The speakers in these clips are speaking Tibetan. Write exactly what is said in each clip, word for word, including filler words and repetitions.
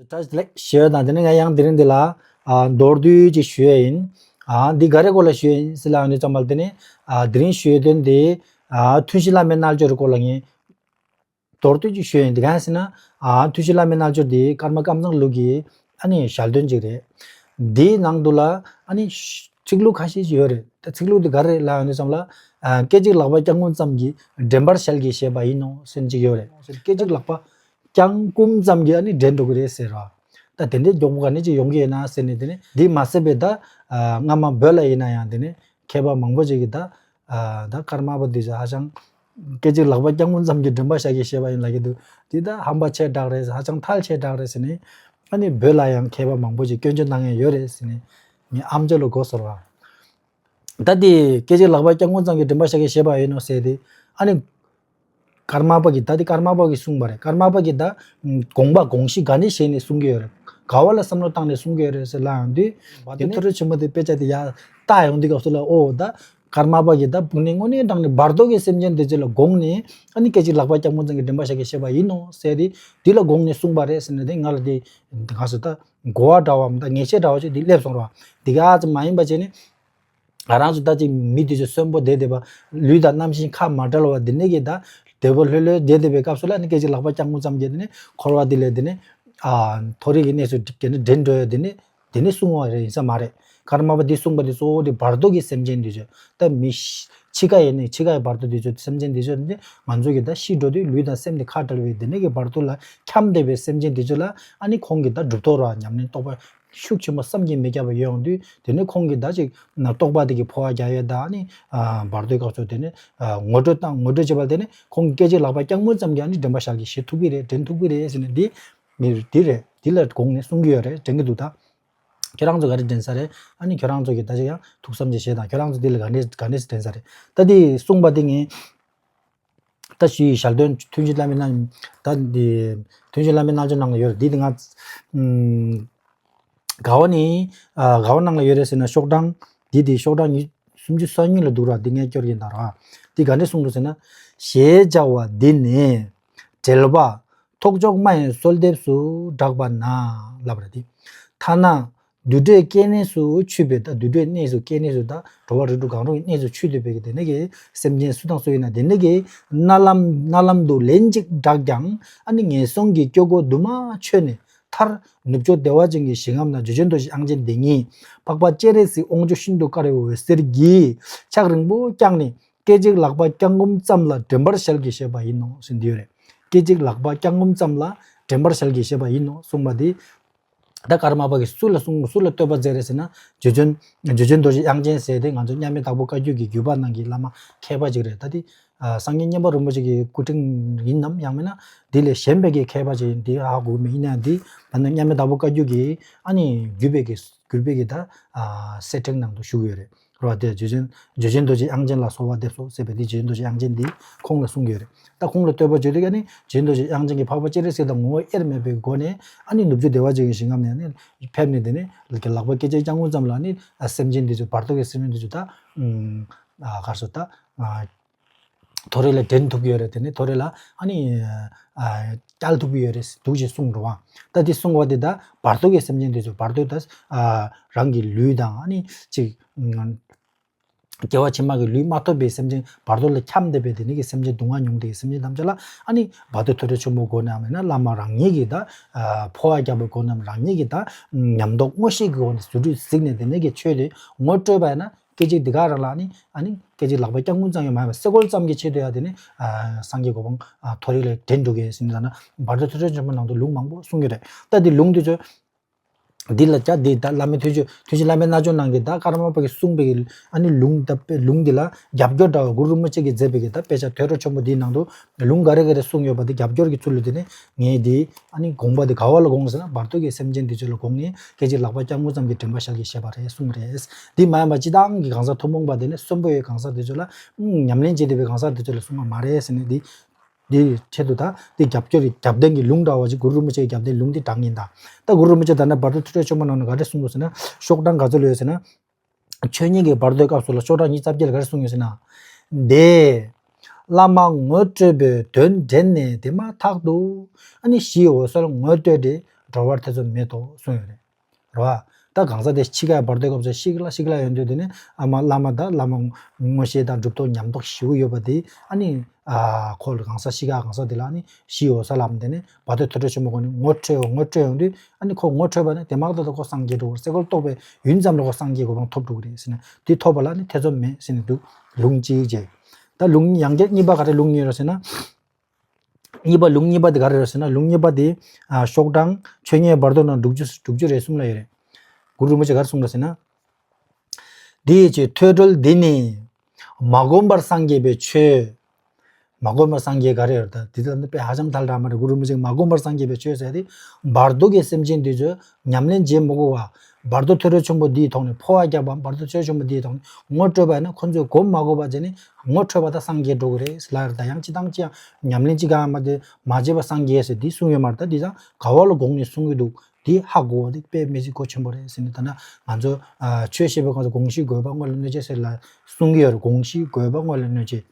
བཀྲ་ཤིས་བདེ་ལེགས་ཞུ་ཡ་དང་། དེ་ནས་ང་ཡང་དེ་རིང་འདི་ལ་ཨ་མདོར་བསྡུས་ཅིག་ཞུ་ཡ་ཡིན། ཨ་འདི་ག་རེ་སྐོར་ལ་ཞུ་ཡ་ཡིན་ཟེར་ལབ་ཡོང་དུས་ཙམ་པ་ལ། དེ་ནས་ཨ་དེ་རིང་ཞུ་ཡ་དོན་འདི་ཨ་ཐུན་བཞི་བླ་མའི་རྣལ་འབྱོར་སྐོར་ལ་ངས་མདོར་བསྡུས་ཅིག་ཞུ་ཡ་ཡིན། འདི་གང་ཟེར་ན། ཨ་ཐུན་བཞི་བླ་མའི་རྣལ་འབྱོར་འདི་ཀརྨ་ཀམ་ཚང་ལུགས་ཀྱི་ཨ་ནི་ཞལ་འདོན་ཅིག་རེད། འདིའི་ནང་དུ་ལ་ཨ་ནི་ཚིག་ལྷུག་ཁ་ཤས་ཤིག་ཡོད་རེད། ད་ཚིག་ལྷུག་འདི་ག་རེ་རེད་ལབ་ཡོང་དུས་ཙམ་ལ། ཨ་སྐད་ཅིག་ལག་པ་བརྐྱང་བསྐུམ་ཙམ་གྱིས་འདྲེན་པར་ཞལ་གྱིས་བཞེས་པ་ཡིན་ནོ་ཟེར་ཅིག་ཡོད་རེད། སྐད་ཅིག་ལག་པ་བརྐྱང་བསྐུམ་ཙམ་གྱིས་ཨ་ནི་འདྲེན་འགྲོ་གི་རེད་ཟེར་བ། ད་དེ་འདྲའི་མགྱོགས་པོ་ག་ནས་ཅིག་ཡོང་གི་ཡོད་ན་ཟེར་ནས། དེ་ནས་འདི་མ་ཟད་པའི་ད་ཨ་སྔ་མ་བོད་ལ་ཡིན་ན་ཡང་། དེ་ནས་མཁས་པ་མང་པོ་ཅིག་གིས་ད་ཨ་ད་ཀརྨ་པ་འདི་ཚོ་ཧ་ཅང་སྐད་ཅིག་ལག་པ་བརྐྱང་བསྐུམ་ཙམ་གྱིས་འདྲེན་པར་ཞལ་གྱིས་བཞེས་པ་ཡིན་ལབ་ཀྱི་འདུག། འདི་ད་ཧམ་པ་ཆེ་དྲགས་རེད། ཧ་ཅང་ཐལ་ཆེ་དྲགས་རེད་ཟེར་ནས། ཨ་ནི་བོད་ལ་ཡང་མཁས་པ་མང་པོ་ཅིག་སྐྱོན་བརྗོད་གནང་མཁན་ཡོད་རེད་ཟེར་ནས་ངའི་ཨམ་ཅོག་ལ་གོ་སོང་བ། ད་དེ་སྐད་ཅིག་ལག་པ་བརྐྱང་བསྐུམ་ཙམ་གྱིས་འདྲེན་པར་ཞལ་གྱིས་བཞེས་པ་ཡིན་ནོ་ཟེར་དེ། ཨ་ནི་ཀརྨ་པ་གིས། ད་དེ་ཀརྨ་པ་གིས་གསུངས་པ་རེད། ཀརྨ་པ་གིས་ད་དགོངས་པ་དགོངས་གཞི་ག་ནས་བཞེས་ནས་གསུང་གི་ཡོད་རེད། ག་བ་ལ་བསམ་བློ་བཏང་ནས་གསུང་གི་ཡོད་རེད་ཟེར་ལབ་ཡོང་དུས། བར་དོའི་ཐོས་གྲོལ་ཆེན་མོ་དེ་དཔེ་ཆ་དེ་ཡར་ལྟ་ཡོང་དུས་སྐབས་སུ་ལ། ཨོ་ད་ཀརྨ་པ་གིས་ད་དངོས་གནས་དངོས་གནས་དྲང་གནས་བར་དོ་གི་སེམས་ཅན་དེ་ཚོ་ལ་དགོངས་ནས། ཨ་ནི་སྐད་ཅིག་ལག་པ་བརྐྱང་བསྐུམ་ཙམ་གྱིས་འདྲེན་པར་ཞལ་གྱིས་བཞེས་པ་ཡིན་ནོ་ཟེར་དེ། དེ་ལ་དགོངས་ནས་གསུངས་པ་རེད་ཟེར་ནས། དེ་ང་ལ་དེ་ག་ཟེར། ད་གོ་བ་འདྲ་བའམ་ད་ངེས་ཤེས་འདྲ་བ་ཅིག་དེ་སླེབས་སོང་ར། དེ་ག་ཙམ་མ་ཡིན་པ་བྱས་ནས། ང་རང་ཚོ་ད་ཅིག་མི་དེ་ཚོ་གསོན་པོ་བསྡད་བསྡད་པ། ལུས་དང་རྣམ་ཤེས་ཁ་མ་བྲལ་བ་དེ་ནས་ཀྱི་ད་བདེ་པོ་ལྷོད་ལྷོད་བསྡད་བསྡད་པའི་སྐབས་སུ་ལ་ནི། སྐད་ཅིག་ལག་པ་བརྐྱང་བསྐུམ་ཙམ་གྱིས་དེ་ནས་འཁོར་བ་འདི་ལས་དེ་ནས་ཨ་མཐོ་རིས་ཀྱི་གནས་སུ་དེ་ནས་འདྲེན་འགྲོ་ཡ་དེ་ནས། དེ་ནས་གསུང་བ་རེད་ཡིན་ས་མ་རེད། ཀརྨ་པ་འདིས་གསུངས་པ་དེ་གཙོ་བོ་དེ་བར་དོ་གི་སེམས་ཅན་དེ་ཚོ། ད་མི་ཤི་འཆི་ཁ་ཡིན་ནའི་འཆི་ཁ་ཡི་བར་དོ་དེ་ཚོ། སེམས་ཅན་དེ་ཚོ་ནི་ང་ཚོ་གི་ད་ཤི་འགྲོ་དུས་ལུས་དང་སེམས་དེ་ཁ་བྲལ་བའི་དེ་ནས་ཀྱི་བར་དོ་ལ་འཁྱམས་བསྡད་པའི་སེམས་ཅན་དེ་ཚོ་ལ། ཨ་ནི་ཁོང་གིས་ད་གྲུབ་ཐོབ་ར་ཉམས་ལེན་རྟོགས་པ་ཤུགས་ཆེན་པོ་བསམ་གྱིས་མི་ཁྱབ་པ་ཡོང་དུས། དེ་ནས་ཁོང་གིས་ད་ཅིག་རྟོགས་པ་དེ་གི་འཕོ་བ་རྒྱག་ཡས་དང་། ཨ་ནི་ཨ་བར་དོའི་སྐབས་སུ་དེ་ནས་ཨ་ངོ་སྤྲོད་དང་། ངོ་སྤྲོད་བྱེད་པ་དེ་ནས་ཁོང་གིས་སྐད་ཅིག་ལག་པ་བརྐྱང་བསྐུམ་ཙམ་གྱིས་ཨ་ནི་འདྲེན་པར་ཞལ་གྱིས་བཞེས་ཐུབ་ཀྱི་རེད། འདྲེན་ཐུབ་ཀྱི་རེད་ཟེར་ནས། འདི་མི་འདི་རེད། འདི་ལ་དགོངས་ནས་གསུང་གི་ཡོད་རེད། འདྲེན་གྱི་འདུག། ད་ཁྱོད་རང་ཚོ་ག་རེ་འདྲེན་ས་རེད། ཨ་ནི་ཁྱོད་རང་ཚོ་གིས་ད་ཅིག་ཡང་ཐུགས་བསམ་ཅིག་བཞེས་དང་། ཁྱོད་རང་ཚོ་འདི་ལ་ག་འདྲས་ག་འདྲས་འདྲེན་ས་རེད། ད་འདི་གསུངས་པ་འདི་ངས་ད་ཞུས་ཡི། ཞལ་འདོན་ཐུན་བཞི་བླ་མའི་རྣལ། ད་འདི་ཐུན་བཞི་བླ་མའི་རྣལ་འབྱོར་ནང་ལ་ཡོད་རེད། འདི་འདི་ང་ཨམ་ག་བ་ནི་ཨ་ག་བ་ནང་ལ་ཡོད་རེད་ཟེར་ན། ཤོག་གྲངས་འདི་འདི་ཤོག་གྲངས་ཉི་སུམ་ཅུ་སོ་གཉིས་ལ་འདུག་ར། འདི་ངས་སྐྱོར་གྱིན་ད་ར། འདི་ག་འདྲས་གསུངས་འདུག་ཟེར་ན། ཞེས་བྱ་བ་འདི་ནི་འགྲེལ་པ། ཐོག་ཅོག་མ་ཡི་གསོལ་འདེབས་སུ་གྲགས་པ་ན་ལབ་རེད་དེ། ཐ་ན་དུད་འགྲོའི་སྐྱེ་གནས་སུ་ཆུད་པའི། ད་དུད་འགྲོའི་གནས་སུ། སྐྱེ་གནས་སུ་ད་འགྲོ་བ་རིགས་དྲུག་གང་རུང་གི་གནས་སུ་ཆུད་བསྡད་པའི་གི་དེ་ནས་ཀྱི་སེམས་ཅན་སུ་དང་སུ་ཡིན་ན། དེ་ནས་ཀྱི་རྣ་ལམ་རྣ་ལམ་དུ་ལན་གཅིག་བསྒྲགས་ཀྱང་། ཨ་ནི་ངན་སོང་གི་སྐྱེ་སྒོ་དུ་མ་ཆོད་ནས་མཐར་ནུབ་ཕྱོགས་བདེ་བ་ཅན་གྱི་ཞིང་ཁམས་ན། འཇིག་རྟེན་རྡོ་རྗེ་དབྱངས་ཅན་འདི་ཉིད་འཕགས་པ་སྤྱན་རས་གཟིགས་དབང་ཕྱུག་ཤིན་ཏུ་དཀར་བའི་འོད་ཟེར་གྱིས་ཕྱག་རིང་པོ་བརྐྱངས་ནས། སྐད་ཅིག་ལག་པ་བརྐྱང་བསྐུམ་ཙམ་ལ་འདྲེན་པར་ཞལ་གྱིས་བཞེས་པ་ཡིན་ནོ་ཟེར་འདི་ཡོད་རེད། སྐད་ཅིག་ལག་པ་བརྐྱང་བསྐུམ་ཙམ་ལ་འདྲེན་པར་ཞལ་གྱིས་བཞེས་པ་ཡིན་ནོ་གསུངས་པ་འདི། ད་ཀརྨ་པ་གིས་སུ་ལ་གསུངས། སུ་ལ་བསྟོད་པ་མཛད་རེད་ཟེར་ན། འཇིག་རྟེན་འཇིག་རྟེན་རྡོ་རྗེ་དབྱངས་ཅན་ཟེར་དེ་ང་ཚོ་མཉམ་མེད་དྭགས་པོ་བཀའ་བརྒྱུད་ཀྱི་བརྒྱུད་པ་ནང་གི་བླ་མ་མཁས་པ་ཅིག་རེད། ད་དེ་ཨ་སངས་རྒྱས་མཉན་པ་རིན་པོ་ཆེ་གི་སྐུ་ཕྲེང་ཡིན་ནམ། ཡང་མིན་ན་དེ་ལས་གཞན་པའི་གི་མཁས་པ་ཅིག་ཡིན། དེ་ཧ་གོ་མེད། ཡིན་ན་ཡང་དེ་ད་ནི་མཉམ་མེད་དྭགས་པོ་བཀའ་བརྒྱུད་ཀྱི་ཨ་ནི་བརྒྱུད་པའི་གི་བརྒྱུད་པའི་གི་ད་ཨ་སེར་ཕྲེང་ནང་དུ་བཞུགས་ཡོད་རེད། རེད་བ། དེ་འཇིག་རྟེན་འཇིག་རྟེན་རྡོ་རྗེ་དབྱངས་ཅན་ལ་གསོལ་བ་འདེབས་སོ་ཟེར་བའི་དེ་འཇིག་རྟེན་རྡོ་རྗེ་དབྱངས་ཅན་འདི་ཁོང་ལ་གསུང་གི་ཡོད་རེད། ད་ཁོང་ལ་བསྟོད་པ་བརྗོད་དུས་ཀ་ནི་འཇིག་རྟེན་རྡོ་རྗེ་དབྱངས་ཅན་གྱིས་འཕགས་པ་སྤྱན་རས་གཟིགས་དང་ངོ་བོ་དབྱེར་མེད་པའི་སྒོ་ནས་ཨ་ནི་ནུབ་ཕྱོགས་བདེ་བ་ཅན་གྱི་ཞིང་ཁམས་ནས་ནི་ཕེབས་ནས། དེ་ནས་ལག་པ་སྐད་ཅིག་བརྐྱང་བསྐུམ་ཙམ་ལ་ནི་སེམས་ཅན་འདི་ཚོ་བར་དོ་གི་སེམས་ཅན་འདི་ཚོ་ད་ཨ་ག་རེ་ཟེར། ད་ཨ་མཐོ་རིས་ལ་འདྲེན་ཐུབ་ཀྱི་ཡོད་རེད། དེ་ནས་མཐོ་རིས་ལ་ཨ་ནི་ཨ་བསྐྱལ་ཐུབ་ཀྱི་ཡོད་རེད་འདུག་ཅེས་གསུངས་འགྲོ་བ། ད་འདི་གསུངས་པ་འདི་ད་བར་དོ་གི་སེམས་ཅན་འདི་ཚོ། བར་དོ་ད་ཨ་རང་གི་ལུས་དང་ཨ་ནི་ཅིག་སྐྱེ་བ་ཕྱི་མ་གི་ལུས་མ་ཐོབ་པའི་སེམས་ཅན། བར་དོ་ལ་འཁྱམས་བསྡད་པའི་དེ་ནས་ཀྱི་སེམས་ཅན། སྡུག་བསྔལ་མྱོང་བསྡད་ཀྱི་སེམས་ཅན་ཐམས་ཅད་ལ་ཨ་ནི་བར་དོ་ཐོས་གྲོལ་ཆེན་པོའི་སྒོ་ནས། ཡང་མིན་ན་བླ་མ་རང་ཉིད་ཀྱིས་ད་ཨ་འཕོ་བ་རྒྱག་པའི་སྒོ་ནས། རང་ཉིད་ཀྱིས་ད་ཉམས་རྟོགས་མངོན་ཤེས་ཀྱི་སྒོ་ནས་རྫུ་འཕྲུལ་གཟིགས་ནས་དེ་ནས་ཀྱི་ཆོས་དེ་ངོ་སྤྲོད་པ་ཡིན་ན། སྐད་ཅིག་འདི་ག་རང་ལ་ནི་ཨ་ནི་སྐད་ཅིག་ལག་པ་བརྐྱང་བསྐུམ་ཙམ་ཡང་མ་ཡིན་པར་སེ་གོལ་ཙམ་གྱི་ཆེད་དུ་ཡང་དེ་ནི་ཨ་སངས་རྒྱས་གོ་འཕང་ཨ་མཐོ་རིས་ལ་འདྲེན་འགྲོ་གི་ཡིན་ཟེར་ནས། ད་ནི་བར་དོ་ཐོས་གྲོལ་ཆེན་པོ་ནང་དུ་ལུང་མང་པོ་གསུང་གི་རེད། ད་འདི་ལུང་འདི་ཚོ་འདི་ལ་བྱ། འདི་ད་བླ་མའི་ཐུན་བཞི་ཐུན་བཞི་བླ་མའི་རྣལ་འབྱོར་ནང་གི་ད་ཀརྨ་པ་གིས་གསུངས་པའི་ཨ་ནི་ལུང་། ད་དཔེ་ལུང་འདི་ལ་རྒྱབ་སྐྱོར་འདྲ་བ་གུ་རུ་རིན་པོ་ཆེ་གིས་མཛད་པའི་གི་ད་དཔེ་ཆ་ཐོས་གྲོལ་ཆེན་པོ་འདིའི་ནང་དུ་ལུང་ག་རེ་ག་རེ་གསུངས་ཡོད་པ་དེ་རྒྱབ་སྐྱོར་གྱི་ཚུལ་ལ། དེ་ནི་ངས་འདི་ཨ་ནི་དགོངས་པ་དེ་ག་བ་ལ་དགོངས་ཟེར་ན། བར་དོ་གི་སེམས་ཅན་འདི་ཚོ་ལ་དགོངས་ནས་སྐད་ཅིག་ལག་པ་བརྐྱང་བསྐུམ་ཙམ་གྱིས་འདྲེན་པར་ཞལ་གྱིས་བཞེས་པ་རེད་གསུངས་པ་རེད། འདི་མ་ཡིན་པ་སྤྱིར་བཏང་གི་གང་ཟག་ཐུན་མོང་པ་དེ་ནི་གསོན་པོ་ཡི་གང་ཟག་དེ་ཚོ་ལ། ཨུམ། ཉམས་ལེན་བྱེད་བསྡད་པའི་གང་ཟག་དེ་ཚོ་ལ་གསུངས་པ་མ་རེད་ཟེར་ནས། འདི་འདི་ཆེད་དུ་ད་འདི་རྒྱབ་སྐྱོར་གྱི་རྒྱབ་རྟེན་གྱི་ལུང་འདྲ་བ་ཅིག་གུ་རུ་རིན་པོ་ཆེའི་རྒྱབ་རྟེན་ལུང་འདི་དྲངས་ཡིན་ད། ད་གུ་རུ་རིན་པོ་ཆེ་ད་ནི་བར་དོ་ཐོས་གྲོལ་ཆེན་པོ་ནང་ན་ག་རེ་གསུངས་འདུག་ཟེར་ན། ཤོག་གྲངས་ག་ཚོད་ལ་ཡོད་ཟེར་ན། ཆོས་ཉིད་ཀྱི་བར་དོའི་སྐབས་སུ་ལ་ཤོག་གྲངས་ཉི་ཤུ་རྩ་བརྒྱད་ལ་ག་རེ་གསུངས་ཡོད་ཟེར་ན། དེ་བླ་མ་ངོ་སྤྲོད་པའི་དོན་དྲན་ནས་དེ་མ་ཐག་ཏུ་ཨ་ནི་གཞིའི་འོད་གསལ་ངོ་སྤྲོད་དེ། གྲོལ་བར་ཐེ་ཚོམ་མེད་དོ་གསུངས་ཡོད་རེད། རེད་བ། ད་གང་ཟག་དེ་འཆི་ཁའི་བར་དོའི་སྐབས་སུ་ཤི་ཀླ་ཤི་ཀླ་ཡོང་དུས་དེ་ནི་ཨ་མ་བླ་མ་དང་བླ་མ་མངོན་ཤེས་དང་གྲུབ་ཐོབ་ཉམས་རྟོགས་ཞེ་པོ་ཡོད་པ་དེ་ཨ་ནི་ཨ་ཁོ་ལ་གང་ཟག་ཤི་ཁ་གང་ཟག་དེ་ལ་ཨ་ནི་ཤི་ཡོད་ས་ལབ་དེ་ནི་བར་དོ་ཐོས་གྲོལ་ཆེན་པོ་ཁོ་ནི་ངོ་འཕྲོད་ངོ་འཕྲོད་ཡོང་དུས་ཨ་ནི་ཁོ་ངོ་འཕྲོད་པ་ནི་དེ་མ་ཐག་ཏུ་ཁོ་སངས་རྒྱས་འགྲོ་གི་རེད། སེ་གོལ་གཏོགས་པའི་ཡུན་ཙམ་ལ་ཁོ་སངས་རྒྱས་གོ་འཕང་ཐོབ་འགྲོ་གི་རེད་ཟེར་ནས་དེ་ཐོབ་པ་ལ་ནི་ཐེ་ཚོམ་མེད་ཟེར་ནས་འདུག་ལུང་གཅིག་བྱས། ད་ལུང་ཡང་བསྐྱར་གཉིས་པ་ག་རེ་ལུང་ཡོད་རེད་ཟེར་ན། གཉིས་པ་ལུང་གཉིས་པ་དེ་ག་རེ་རེད་ཟེར་ན། ལུང་གཉིས་པ་དེ་ཨ་ཤོག་གྲངས་ཆོས་ཉིད་བར་དོ་ནང་དྲུག་ཅུ་དྲུག་ཅུ་རེ་གསུམ་ལ་ཡོད་རེད། གུ་རུ་རིན་པོ་ཆེ་ག་རེ་གསུངས་རེད་ཟེར་ན། འདི་ཡི་ཆོས་ཐོས་གྲོལ་འདི་ནི་མ་བསྒོམས་པར་སངས་རྒྱས་པའི་ཆོས། མ་བསྒོམས་པར་སངས་རྒྱས་ག་རེ་ཡོད་རེད། ད་འདི་ལ་དཔེ་ཧ་ཅང་ཐལ་དྲགས་མ་རེད། གུ་རུ་རིན་པོ་ཆེས་མ་བསྒོམས་པར་སངས་རྒྱས་པའི་ཆོས་ཟེར་ཏེ་བར་དོ་གི་སེམས་ཅན་འདི་ཚོ་ཉམས་ལེན་བྱེད་མི་དགོས་པ། བར་དོ་ཐོས་གྲོལ་ཆེན་པོ་འདིའི་ཐོག་ནས་འཕོ་བ་བརྒྱབ་པའམ་བར་དོ་ཐོས་གྲོལ་ཆེན་པོ་འདིའི་ཐོག་ནས་ངོ་སྤྲོད་པ་ཡིན་ན་ཁོ་ཚོས་སྒོམ་མ་དགོས་པ་བྱས་ནས་ངོ་འཕྲོད་པ་དང་སངས་རྒྱས་འགྲོ་གི་རེད་ལབ་ཡོད་རེད། ད་ཡང་སྤྱི་བཏང་ཅི་ཡང་ཉམས་ལེན་ཅི་གང་ཡང་མ་དེ་མ་བྱས་པ་སངས་རྒྱས་ཟེར་འདི་གསུངས་ཡོད་མ་རེད། ད་འདི་ཚང་ག་བ་ལ་དགོངས་ནས་གསུང་གི་འདུག་འདི་ཧ་གོ་བ་འདི་དཔེ་མི་སྲིད་གལ་ཆེན་པོ་རེད་ཟེར་ནས། ད་ནི་ང་ཚོ་ཨ་ཆོས་བཤད་པའི་སྐབས་སུ་དགོངས་གཞི་དགོས་པ་དངོས་ལ་གནོད་བྱེད་ཟེར་ལ་གསུང་གི་ཡོད་རེད། དགོངས་གཞི་དགོས་པ་དངོས་ལ་གནོད་བྱེད།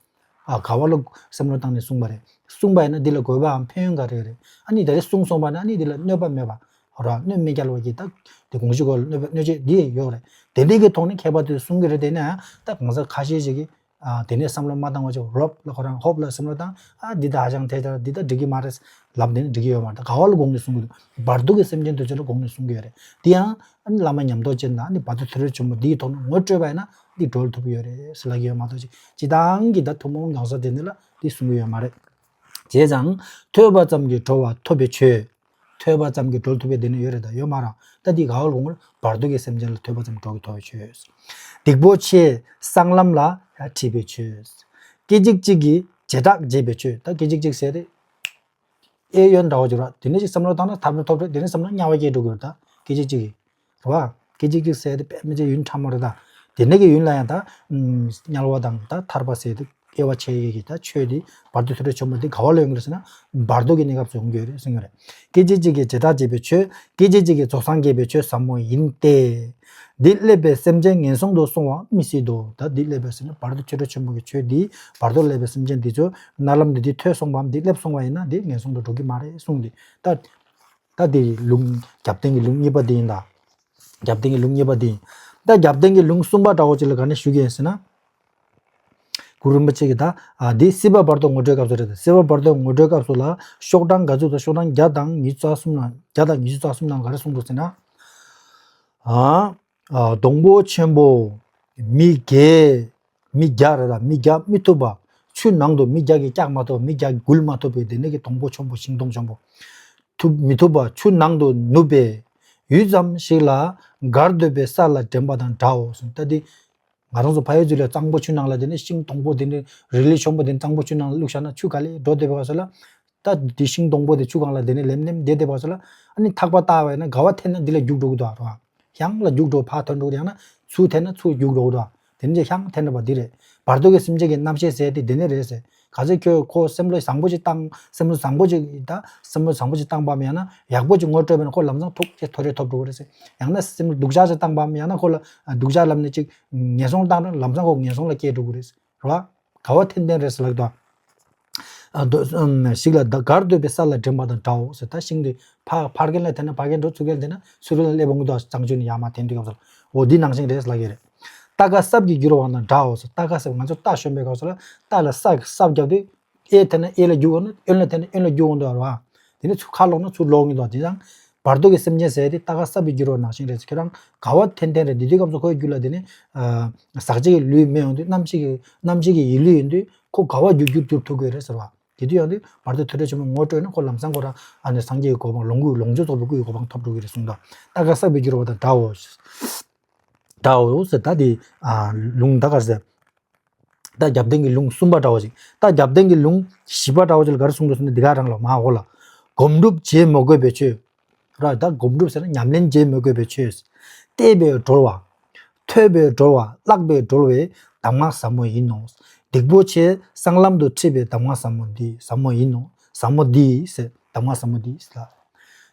ཨ་ག་བ་ལ་བསམ་བློ་བཏང་ནས་གསུངས་པ་རེད། གསུངས་པ་ཡིན་ན་འདི་ལ་དགོས་པའམ་ཕན་ཡོན་ག་རེ་རེད། ཨ་ནི་ད་རེས་གསུངས་སོང་བ་ན་ཨ་ནི་འདི་ལ་གནོད་པ་མེད་པ་ར་གནོད་མེད་རྒྱལ་བ་གྱི་ད་དེ་དགོངས་གཞི་དགོས་ལ་གནོད་པ་གནོད་བྱེད་འདི་ཡོད་རེད། དེ་འདྲའི་གི་ཐོག་ནས་མཁས་པ་དེ་གསུང་གི་རེད། དེ་ནས་ད་གང་ཟག་ཁ་ཤས་ཤིག་གིས་ཨ་དེ་ནས་བསམ་བློ་མ་བཏང་བ་ཅིག་རོབ་ལ་ཁོ་རང་ཧོབ་ལ་བསམ་བློ་བཏང་། ཨ་འདི་ད་ཧ་ཅང་ཐལ་ཐལ། འདི་ད་འགྲིག་གི་མ་རེད་ལབ་དེ་ནི་འགྲིག་གི་ཡོད་མ་རེད། ད་ག་བ་ལ་དགོངས་ནས་གསུང་གི་འདུག་བར་དོ་གི་སེམས་ཅན་དེ་ཚོ་ལ་དགོངས་ནས་གསུང་གི་ཡོད་རེད། དེ་ཡང་ཨ་ནི་བླ་མ་ཉམས་རྟོགས་ཅན་དང་ཨ་ནི་བར་དོ་ཐོས་གྲོལ་ཆེན་པོ་འདིའི་ཐོག་ནས་ངོ་སྤྲོད་པ་ཡིན་ན་འདི་གྲོལ་ཐུབ་ཀྱི་ཡོད་རེད་ཟེར་ལབ་ཀྱི་ཡོད་མ་གཏོགས་ཅིག་སྤྱི་བཏང་གི་ད་ཐུན་མོང་གང་ཟག་དེ་འདི་ལ་འདི་གསུང་གི་ཡོད་མ་རེད། བྱས་ཙང་ཐོས་པ་ཙམ་གྱིས་གྲོལ་བ་ཐོབ་པའི་ཆོས། ཐོས་པ་ཙམ་གྱིས་གྲོལ་ཐུབ་པའི་དེ་ནི་ཡོད་རེད། ད་ཡོད་མ་རེད། ད་འདི་ག་བ་ལ་དགོངས་རེད། བར་དོ་གི་སེམས་ཅན་ལ་ཐོས་པ་ཙམ་གྲོལ་གྱི་ཐོབ་པའི་ཆོས། སྡིག་པོ་ཆེ་གསང་ལམ་ལ་ཡང་ཁྲིད་པའི་ཆོས། སྐད་ཅིག་གཅིག་གིས་བྱེ་བྲག་འབྱེད་པའི་ཆོས། ད་སྐད་ཅིག་གཅིག་ཟེར་ཏེ་ཨེ་ཡོན་འདྲ་བོ་ཅིག་ར། དེ་ནས་ཅིག་བསམ་བློ་བཏང་ན་ཐར་པ་ཐོབ་རེད། དེ་ནས་བསམ་ན་དམྱལ་བ་སྐྱེ་འགྲོ་གི་རེད། ད་སྐད་ཅིག་གཅིག་གིས་རེད་བ། སྐད་ཅིག་གཅིག་ཟེར་ཏེ་དཔེ་མི་ཚེ་ཡུན་ཕྲ་མོ་རེད། ད་དེ་ནས་ཀྱི་ཡུན་ལ་ཡང་ད་དམྱལ་བ་དང་ད་ཐར་པ་ཟེར་ཏེ་དབྱེ་བ་ཕྱེ་ཡས་ཀྱི་ད་ཆོས་དེ་བར་དོ་ཐོས་གྲོལ་ཆེན་པོ་དེ་ག་བ་ལ་ཡོང་གི་རེད་ཟེར་ན་བར་དོ་གི་གནས་སྐབས་སུ་ཡོང་གི་ཡོད་རེད་གསུང་གི་རེད། སྐད་ཅིག་གཅིག་གིས་བྱེ་བྲག་འབྱེད་པའི་ཆོས། སྐད་ཅིག་གཅིག་གིས་རྫོགས་སངས་རྒྱས་པའི་ཆོས་ཟབ་མོ་ཡིན་ཏེ། འདི་སླེབས་པའི་སེམས་ཅན་ངན་སོང་དུ་སོང་བ་མི་སྲིད་དོ། ད་འདི་སླེབས་པའི་སེམས་བར་དོ་ཐོས་གྲོལ་ཆེན་པོ་གི་ཆོས་འདི་བར་དོ་སླེབས་པའི་སེམས་ཅན་འདི་ཚོ་རྣ་ལམ་འདི་འདི་ཐོས་སོང་བའམ་འདི་སླེབས་སོང་བ་ཡིན་ན་འདི་ངན་སོང་དུ་འགྲོ་གི་མ་རེད་གསུངས་ཏེ། ད་ད་འདི་ལུང་རྒྱབ་རྟེན་གྱི་ལུང་གཉིས་པ་འདི་ཡིན། ད་རྒྱབ་རྟེན་གྱི་ལུང་གཉིས་པ་འདི་ཡིན། ད་རྒྱབ་རྟེན་གྱི་ལུང་གསུམ་པ་འདྲ་བོ་ཅིག་ལ་ག་ནས་ཞུ་གི་ཡིན་ཟེར་ན། གུ་རུ་རིན་པོ་ཆེ་གིས་ད་ཨ་འདི་སྲིད་པ་བར་དོ་ངོ་སྤྲོད་སྐབས་སུ་རེད། ད་སྲིད་པ་བར་དོ་ངོ་སྤྲོད་སྐབས་སུ་ལ་ཤོག་གྲངས་ག་ཚོད་དང་ཤོག་གྲངས་བརྒྱ་དང་ཉི་ཤུ་རྩ་གསུམ་ནང་བརྒྱ་དང་ཉི་ཤུ་རྩ་གསུམ་ནང་ག་རེ་གསུངས་འདུག་ཟེར་ན། ཨ་ཨ་སྡོང་པོ་ཆེན་པོ་མི་བརྒྱ། མི་བརྒྱ་རེད། ད་མི་བརྒྱ་མི་ཐུབ་པ། ཆུ་ནང་དུ་མི་བརྒྱ་གིས་བཀྱག་མ་ཐུབ། མི་བརྒྱ་འགུལ་མ་ཐུབ་པའི་དེ་ནས་ཀྱི་སྡོང་པོ་ཆེན་པོ་ཤིང་སྡོང་ཆེན་པོ། ཐུབ་མི་ཐུབ་པ་ཆུ་ནང་དུ་ནུབ་པའི་ཡུད་ཙམ་ཞིག་ལ་བསྒར་སྡོད་པའི་ས་ལ་འདྲེན་པ་དང་འདྲའོ་གསུངས། ད་འདི་ང་རང་ཚོ་ཕ་ཡུལ་ཚོ་ལ་གཙང་པོ་ཆུ་ནང་ལ་དེ་ནས་ཤིང་སྡོང་པོ་དེ་ནས་རི་ལི་ཆེན་པོ་དེ་ནས་གཙང་པོ་ཆུ་ནང་ལ་བླུགས་བཞག་ན་ཆུ་ག་ལེར་འགྲོ་བསྡད་པའི་སྐབས་སུ་ལ། ད་དེ་ཤིང་སྡོང་པོ་དེ་ཆུ་སྒང་ལ་དེ་ནས་ལེམ་ལེམ་བསྡད་བསྡད་པའི་སྐབས་སུ་ལ། ཨ་ནི་ཐག་པ་བཏགས་པ་ཡིན་ན་ག་བ་འཐེན་ན་འདི་ལ་རྒྱུག་འགྲོ་གི་འདུག་ར། ཡང་ལ་རྒྱུག་འགྲོ་ཕར་ཐོན་འགྲོ་གི། ཡང་ན་ཚུར་འཐེན་ན་ཚུར་རྒྱུག་འགྲོ་གི་འདུག་དེ་ནས་ཅིག་ཡང་འཐེན་འགྲོ་བ་འདི་རེད། བར་དོ་གི་སེམས་ཅན་གྱི་རྣམ་ཤེས་ཟེར་དེ་དེ་ནས་རེད་ཟེར། ག་ཚོད་ཁྱོད་ཁོ་སེམས་བློ་བཟང་པོ་ཅིག་བཏང་། སེམས་བློ་བཟང་པོ་ཅིག་ད་སེམས་བློ་བཟང་པོ་ཅིག་བཏང་པའམ་ཡང་ན་ཡག་པོ་ཅིག་ངོ་སྤྲོད་པས་ན་ཁོ་ལམ་སང་ཐུག་ཅེས་ཐོ་རེ་ཐོབ་འགྲོ་གི་རེད་ཟེར། ཡང་ན་སེམས་བློ་སྡུག་ཅག་ཅིག་བཏང་པའམ་ཡང་ན་ཁོ་ལ་སྡུག་ཅག་ལབ་ནས་ཅིག་ངན་སོང་བཏང་ན་ལམ་སང་ཁོ་ངན་སོང་ལ་སྐྱེལ་འགྲོ་གི་རེད་ཟེར། རེད་བ། ག་བ་འཐེན་འཐེན་རེད་ཟེར་ལབ་དོ། ཨ་དོ་ཨམ་ཞིག་ལ་ད་བསྒར་སྡོད་པའི་ས་ལ་འདྲེན་པ་དང་འདྲའོ་ཟེར། ད་ཤིང་དེ་ཕ་ཕར་རྒན་ལ་འཐེན་ན་ཕར་རྒན་འགྲོ། ཚུར་རྒན་འཐེན་ན་ཚུར་རྒན་ལ་སླེབས་འོང་གི་འདུག་གཙང་ཆུ་ནས་ཡར་མར་འཐེན་དུས་སྐབས་སུ། འོ་འདི་ནང་བཞིན་རེད་ལབ་ཀྱི་རེད། རྟ་ཁ་སྲབ་ཀྱིས་བསྒྱུར་བ་དང་འདྲའོ་ཟེར། རྟ་ཁ་སྲབ་ང་ཚོ་རྟ་ཞོན་པའི་སྐབས་སུ་ལ་རྟ་ལ་ས་སྲབ་བརྒྱབ་དུས་གཡས་འཐེན་ན་གཡས་ལ་རྒྱུག་འོང་ན། གཡོན་ལ་འཐེན་ན་གཡོན་ལ་རྒྱུག་འོང་འདུག་རེད་བ། དེ་ནས་ཚུར་ཁ་ལོག་ན་ཚུར་ལོག་གི་འདུག་དེ་ཡང་བར་དོ་གི་སེམས་ཅན་ཟེར་དེ་རྟ་ཁ་སྲབ་ཀྱིས་བསྒྱུར་བ་ནང་བཞིན་རེད། ཁྱོད་རང་ག་བ་འཐེན་འཐེན་རེད། དེ་དུས་སྐབས་སུ་ཁོའི་རྒྱུད་ལ་དེ་ནས་ཨ་ཟག་བཅས་ཀྱི་ལུས་མེད་ཡོང་དུས། རྣམ་ཤེས་ཀྱི་རྣམ་ཤེས་ཀྱི་ཡིད་ལུས་ཡིན་དུས་ཁོ་ག་བ་རྒྱུག་རྒྱུག་རྒྱུག་ཐུབ་དགོས་རེད་ཟེར་བ། དེ་དུས་ཡང་དུས་བར་དོ་ཐོས་གྲོལ་ཆེན་པོ་ངོ་སྤྲོད་ན་ཁོ་ལམ་སང་ཁོ་རང་ཨ་ནི་སངས་རྒྱས་ཀྱི་གོ་འཕང་ལོངས་སྐུ་ལོངས་སྤྱོད་རྫོགས་པའི་སྐུ་ཡི་གོ་འཕང་ཐོབ་འགྲོ་གི་རེད་གསུངས་དང་། རྟ་ཁ་སྲབ་ཀྱིས་བསྒྱུར་བ་དང་འདྲའོ། འདྲའོ་ཟེར། ད་དེ་ཨ་ལུང་ད་ག་ཟེར། ད་རྒྱབ་རྟེན་གྱི་ལུང་གསུམ་པ་འདྲ་བོ་ཅིག་ད་རྒྱབ་རྟེན་གྱི་ལུང་བཞི་པ་འདྲ་བོ་ཅིག་ལ་ག་རེ་གསུངས་འདུག་ཟེར་ན། འདི་ག་རང་ལ་མ་འོ་ལ། སྒོམ་སྒྲུབ་བྱེད་མི་དགོས་པའི་ཆོས། ར་ད་སྒོམ་སྒྲུབ་ཟེར་ན་ཉམས་ལེན་བྱེད་མི་དགོས་པའི་ཆོས། བལྟས་པས་གྲོལ་བ། ཐོས་པས་གྲོལ་བ། བཀླགས་པས་གྲོལ་བའི་གདམས་ངག་ཟབ་མོ་ཡིན་ནོ། སྡིག་པོ་ཆེ་གསང་ལམ་དུ་ཁྲིད་པའི་གདམས་ངག་ཟབ་མོ་འདི་ཟབ་མོ་ཡིན་ནོ། ཟབ་མོ་འདི་ཟེར། གདམས་ངག་ཟབ་མོ་འདི་ཟེར་ལ།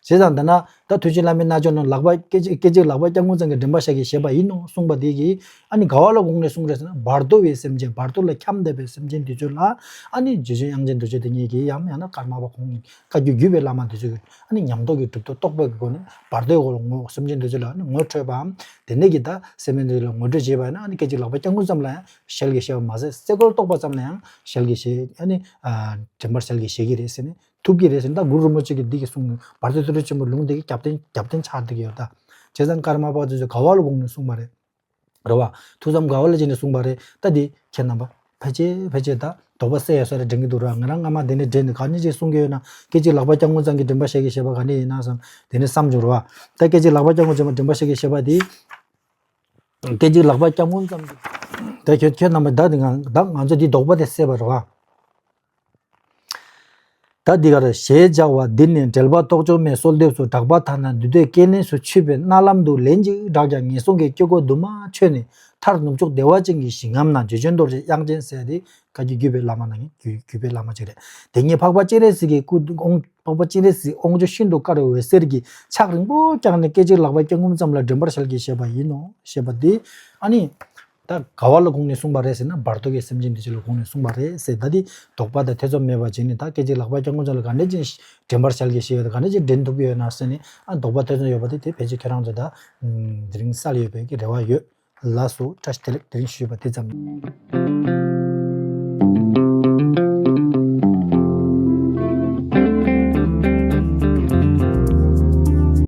བྱས་ཙང་ད་ན་ད་མཐུ་ཆེན་བླ་མའི་རྣལ་འབྱོར་ནང་ལག་པ་སྐད་ཅིག་སྐད་ཅིག་ལག་པ་བརྐྱང་བསྐུམ་ཙམ་གྱིས་འདྲེན་པར་ཞལ་གྱིས་བཞེས་པ་ཡིན་ནོ་གསུངས་པ་དེ་གིས་ཨ་ནི་ག་བ་ལ་དགོངས་ནས་གསུངས་རེད་ཟེར་ན། བར་དོ་བའི་སེམས་ཅན། བར་དོ་ལ་འཁྱམས་བསྡད་པའི་སེམས་ཅན་དེ་ཚོ་ལ་ཨ་ནི་རྗེ་བཙུན་དབྱངས་ཅན་རྡོ་རྗེ་དེ་ཉིད་ཀྱིས་ཡང་ཡང་ན་ཀརྨ་པ་ཁོང་བཀའ་བརྒྱུད་བརྒྱུད་པའི་བླ་མ་དེ་ཚོས་ཨ་ནི་ཉམས་རྟོགས་ཀྱི་གྲུབ་ཐོབ་རྟོགས་པའི་སྒོ་ནས་བར་དོའི་སྒོ་ལ་ངོ་སེམས་ཅན་དེ་ཚོ་ལ་ཨ་ནི་ངོ་འཕྲོད་པའམ། དེ་ནས་ཀྱི་ད་སེམས་ཅན་དེ་ཚོ་ལ་ངོ་སྤྲོད་བྱས་པ་ཡིན་ན་ཨ་ནི་སྐད་ཅིག་ལག་པ་བརྐྱང་བསྐུམ་ཙམ་ལ་ཡང་ཞལ་གྱིས་བཞེས་པ་མ་ཟད། སེ་གོལ་གཏོགས་པ་ཙམ་ལ་ཡང་ཞལ་གྱིས་བཞེས། ཨ་ནི་ཨ་འདྲེན་པར་ཞལ་གྱིས་བཞེས་ཀྱི་རེད་ཟེར་ནས་ཐུབ་ཀྱི་རེད་ཟེར་ནས། ད་གུ་རུ་རིན་པོ་ཆེ་གིས་འདི་གི་གསུང་བར་དོའི་ཐུགས་སྤྲོས་ཆེན་པོའི་ལུང་དེ་གི་རྒྱབ་རྟེན་རྒྱབ་རྟེན་ཆགས་བསྡད་ཀྱི་ཡོད་ད། བྱས་ཙང་ཀརྨ་པ་དེ་ཚོས་ག་བ་ལ་དགོངས་ནས་གསུངས་པ་རེད། རེད་བ། ཐུགས་བསམ་ག་བ་ལ་བྱས་ནས་གསུངས་པ་རེད། ད་འདི་ཁྱེད་རྣམ་པ་ཕལ་ཆེར་ཕལ་ཆེར་ད་དོགས་པ་སེལ་ཡ་ས་རེ་དྲན་གྱི་འདུག་ར། ང་རང་སྔ་མ་དེ་ནས་དྲན་ནས་ག་ནས་ཅིག་གསུང་གི་ཡོད་ན། སྐད་ཅིག་ལག་པ་བརྐྱང་བསྐུམ་ཙམ་གྱིས་འདྲེན་པར་ཞལ་གྱིས་བཞེས་པ་ག་ནས་ཡིན་ན་བསམ། དེ་ནས་བསམ་བྱུང་ར་བ། ད་སྐད་ཅིག་ལག་པ་བརྐྱང་བསྐུམ་ཙམ་གྱིས་འདྲེན་པར་ཞལ་གྱིས་བཞེས་པ་དེ། སྐད་ཅིག་ལག་པ་བརྐྱང་བསྐུམ་ཙམ་གྱིས། ད་ཁྱོད་ཁྱོད་རྣམ་པ་ད་འདི་ང་ད་ང་ཚོ་འདི་དོགས་པ་དེ་སེལ་བ་རེད་བ། ད་འདི་གར་ཞེས་བྱ་བ་འདི་ནི་འགྲེལ་པ་རྟོགས་བརྗོད་མའི་གསོལ་འདེབས་སུ། གྲགས་པ་ཐ་ན་འདུས་སྡེ་སྐྱེ་གནས་སུ་ཆུད་པའི་རྣ་ལམ་དུ་ལན་ཅིག་བསྒྲགས་ཀྱང་ངན་སོང་གི་སྐྱེ་སྒོ་དུ་མ་ཆོད་ནས། མཐར་ནུབ་ཕྱོགས་བདེ་བ་ཅན་གྱི་ཞིང་ཁམས་ན་རྗེ་བཙུན་རྡོ་རྗེ་དབྱངས་ཅན་ཟེར་ཏེ་བཀའ་བརྒྱུད་བརྒྱུད་པའི་བླ་མ་ནང་བརྒྱུད་བརྒྱུད་པའི་བླ་མ་ཅིག་རེད། དེ་ཉིད་འཕགས་པ་སྤྱན་རས་གཟིགས་ཀྱི་སྐུ་དབང་འཕགས་པ་སྤྱན་རས་གཟིགས་དབང་ཕྱུག་ཤིན་ཏུ་དཀར་བའི་འོད་ཟེར་གྱིས་ཕྱག་རིང་པོ་བརྐྱངས་ནས་སྐད་ཅིག་ལག་པ་བརྐྱང་བསྐུམ་ཙམ་ལ་འདྲེན་པར་ཞལ་གྱིས་བཞེས་པ་ཡིན་ནོ་ཞེས་པ་འདི། ཨ་ནི་ད་ག་བ་ལ་དགོངས་ནས་གསུངས་པ་རེད་ཟེར་ན། བར་དོ་གི་སེམས་ཅན་དེ་ཚོ་ལ་དགོངས་ནས་གསུངས་པ་རེད་ཟེར། ད་འདི་དོགས་པ་དང་ཐེ་ཚོམ་མེད་པ་བྱས་ནས་ད་སྐད་ཅིག་ལག་པ་བརྐྱང་བསྐུམ་ཙམ་ལ་ག་འདྲས་ཅིག་འདྲེན་པར་ཞལ་གྱིས་བཞེས་ཡོད། ག་འདྲས་ཅིག་འདྲེན་ཐུབ་ཀྱི་ཡོད་ན་ཟེར་ནས། ཨ་དོགས་པ་ཐེ་ཚོམ་ཡོད་པ་དེ་དེ་ཕལ་ཆེར་ཁྱེད་རང་ཚོ་ད་དེ་རིང་སལ་ཡོད་པའི་གི་རེ་བ་ཡོད། ལགས་སོ། བཀྲ་ཤིས་བདེ་ལེགས། དེ་རིང་ཞུས་པ་དེ་ཙམ།